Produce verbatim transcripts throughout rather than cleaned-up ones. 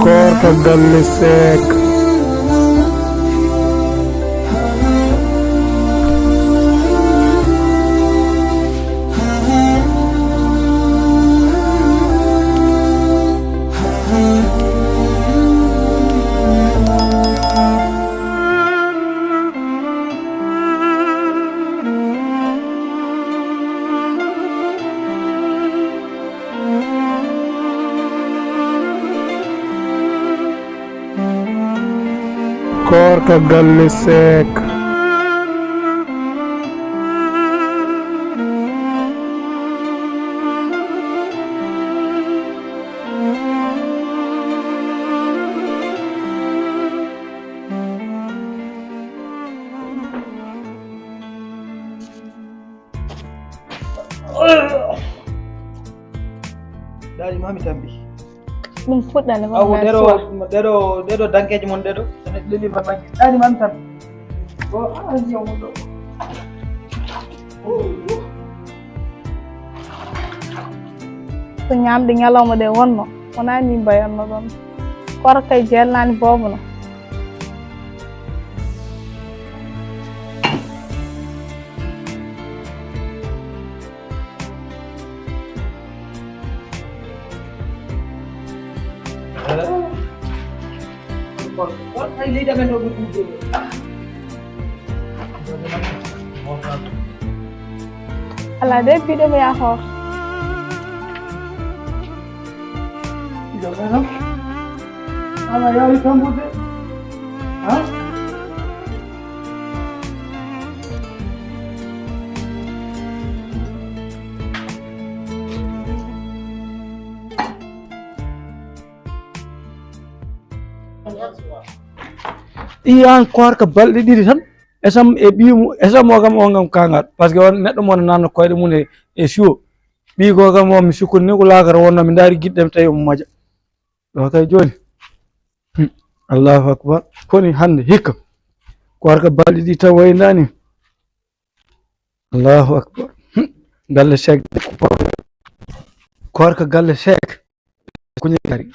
Koorka galle Seek. Koorka galle Seek. Daɗi ma mi tambi. Ɗum fuɗɗa ne ɗeɗo ɗeɗo ɗeɗo dankeji mon ɗeɗo. Ene leli ma bangi. Daɗi ma mi tambi. O a yiyo mo ɗo. So ñaamde ñalawma ɗe wonno, wonaa ni mbayatno ɗoon. Koorka kay jeelnaani boobo no. Alaa de, biɗo mi yahoor. Ala yawi tambude. Ha? Ii, aan Koorka balɗe ɗiɗi tan, esam e ɓiimu, esam o kam, on kam kaŋat, parce que on neɗɗo mo nanno koyɗe mum e, e siwo. Ɓii ko kam o mi sukkuni ni ko laakara wonno, mi ndaari giɗɗam tawi omo moƴa. Ɗo kay jooni. Hmm. Allahu akbar. Koni hannde hikka. Koorka balɗe ɗiɗi tan wayndani. Allahu akbar. Hmm. Galle Seek. Koorka galle Seek. Kuñe kari.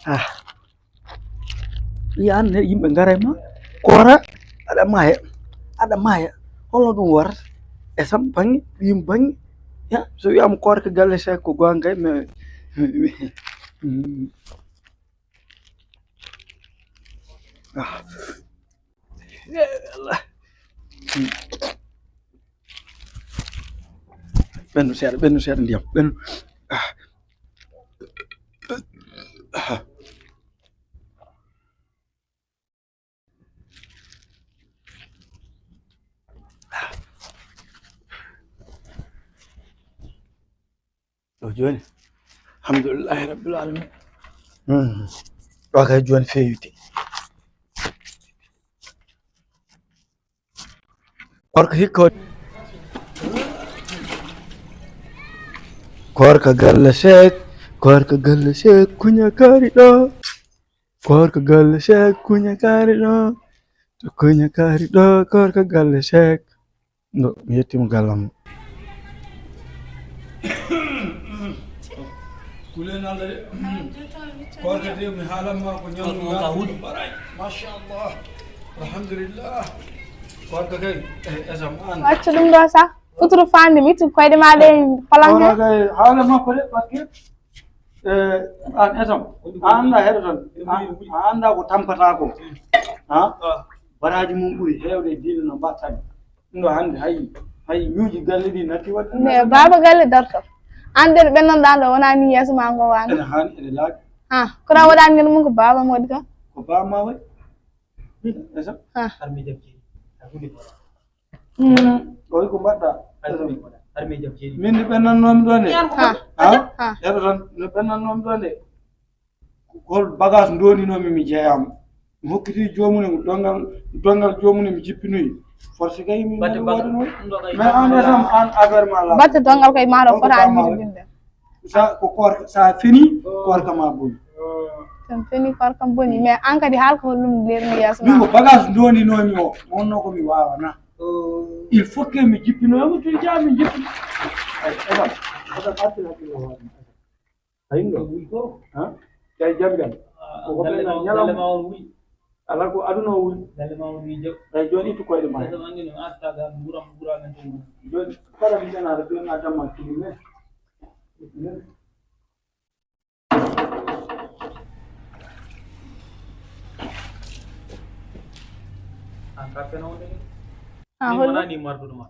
Ah. Yan ne yimɓe ngara e ma. Koora, aɗa maaya. Aɗa maaya. Holno ɗum warata? Esam baŋŋe, ɓiyum baŋŋe. Ya, so wiyaama Koorka galle Seek ko goonga kay, mais, ah. Eh, Allah. Ɓennu seeɗa, ɓennu seeɗa ndiyam, ɓennu. Ah. Ah. Ɗo jooni, alhamdulillahi rabbil alamin. Hmm. Ɗo kay jooni feewiti. Koorka hikka waɗi. Koorka galle Seek, Koorka galle Seek, kuña kaari ɗo. Koorka galle Seek, kuña kaari ɗo. To kuña kaari ɗo, Koorka galle Seek. Ndo, mi yettiima galle am. Kulen Allah de. Koorka de, mi haalan ma ko ñamdu. On, on ka huɗi. Machallah. Alhamdulillah. Koorka kay, eh, esam an. Waccu ɗum ɗo sa. Futuro fande mi tu koyɗe ma ɗe palanke. Koorka kay, haalan ma ko de, parce que Eh, an esam, a annda heɗo tan. A, a annda ko tampata ko. Ha? Baraji mum ɓuri heewde e diine no mbaɗtan. Ɗum ɗo hannde hay, hay ñuuji galle ɗi natti waɗde. Ne baba galle darto. An ɓen ɓen non ɗan ɗo wona ni yeeso ma ngo wano. Ene hani ene laaɓi. Ha, ko ɗa waɗani ngel mum ko baba mo waɗi ka? Ko baba ma waɗi. Esam? Ha. Har mi jabji. Har huɗi. Mm. Ɗo ko mbaɗɗa? Esam. Min nde ɓennannoomi ɗo nde. Ha. Ha? Eɗo tan, nde ɓennannoomi ɗo nde. Hol bagage ndoninomi mi jeeyama. Mi hokkiti jomum ne dongal, dongal jomum ne mi jippinoyi. Force kay mi wadi no. Mais en resam an affaire ma la. Batte dongal kay ma ɗo fota an jippinde. Sa ko koor sa fini koor kama boni. Tan fini koor kam boni mais an kadi haal ko hollum lerni yeeso. Min ko bagage ndoninomi o wonno ko mi wawana. Il faut que mi jippinoyamo tun jaa mi jippi. Ay, eɗam eɗam artina ɗum o waɗi. Ayiɗo? Wuy ko? Ha? Kay jam jam. Ko ko ɓen ñalawma. Ala ko aduna o wuli. Galle ma o wuli jam. Ay joni ittu koyɗe ma. Galle ma ngel asta ga buram buram en tan. Joni kala mi jana da joni a damma kili me. An ka fena wonde. Ah, hol ni marduɗo ma.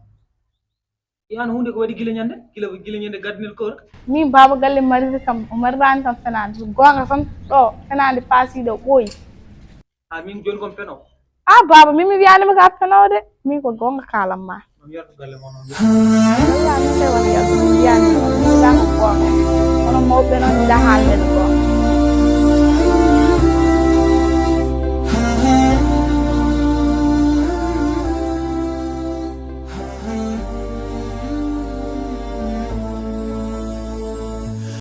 Yan hunde ko waɗi gila ñande gila gila ñande gardinel koor. Min baba galle mariri kam o marirani kam fenade so gonga tan ɗo fenade paasiɗo ɓooyi. Ha min joni kon feno. Ah baba min mi wiyanima ka fenode min ko gonga kalam ma. Walla min kay wona yaltu mi wiyani wala ko gonga. Kono mawɓe noon ila haalde ɗum.